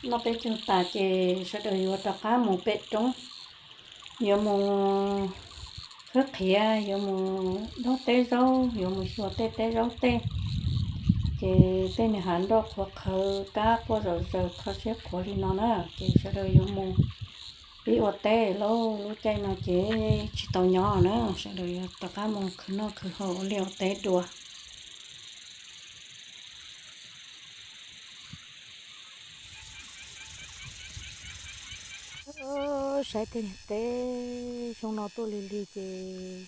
Noj peb caug tas ces sawv daws yuav rov qab mus pem roob, yuav mus khwb qhiav, yuav mus dob teb zaub, yuav mus xyuas tej teb zaub tej. Ces tej niag hav nroj qhuav qhawv kab quaj zom zaws kho siab qhuav li no na, ces sawv daws yuav mus pib ua teb lauj. Lub caij no ces tsis tau nyob na, sawv daws yuav rov qab mus khwv noj khwv haus ua liaj ua teb dua. Saib tej niag teb xyoo no tuaj lig lig ces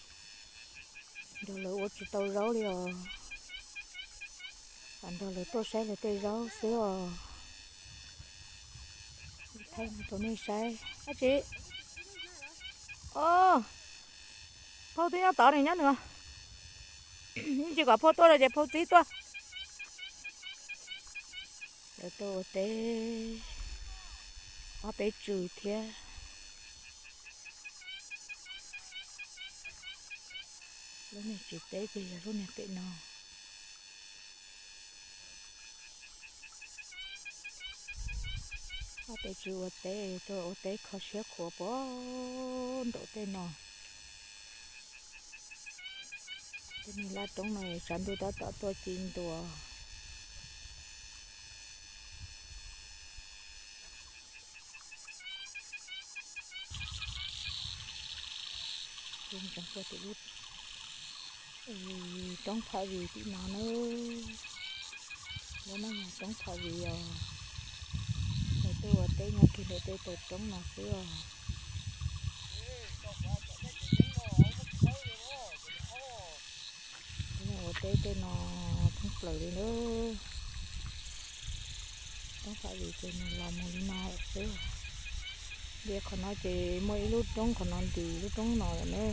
nrog lawv ua tsis tau zaub li os. Nrog lawv tuaj saib lawv tej zaub xwb os. Thaij rau nej saib dab tsi. Phauj twb nyob tod, nws nyob nws. Yeej tsis kom phauj tuaj no ces phauj txib tuaj. Lawv tuaj ua teb ob peb tswm thiab. Lub niag tswm teb ces yog lub niag pem no. Ob peb tswm ua teb, tuaj ua teb kho siab qhuav puag nraum tej no. Tej niag laj roob no tshav ntuj tab tom tuaj ci ntua. Tseem tuaj tim lub roob Pham Vim tim no na. Lub no yog roob Pham Vim os. Lawv tuaj ua teb nyob kiag ntawm tej taw roob no xwb os. Ua teb tej no thoob plaws li na. Roob Pham Vim ces nws los mus li no lawm xwb. Ntiaj qhov no ces muaj ib lub roob qhov no ntis lub roob no lawm na.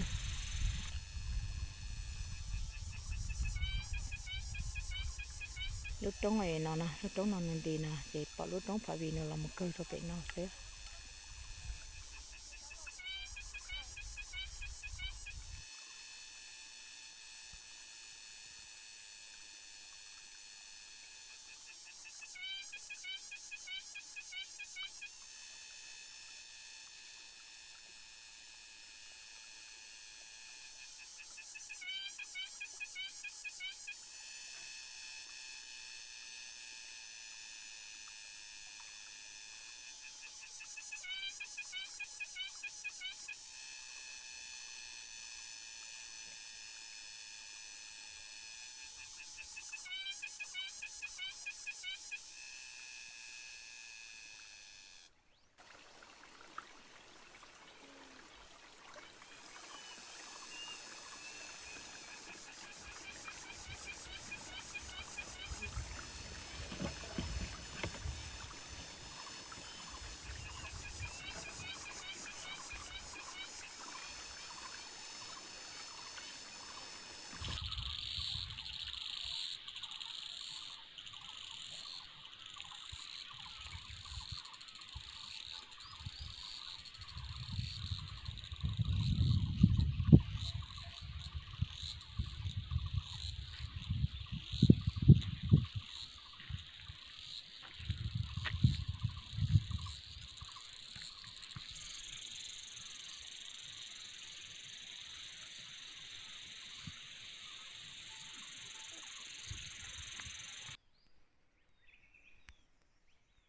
Lub roob no na, lub roob no nws ntis na ces pom lub roob Pham Vim nws los mus kawg rau pem no xwb.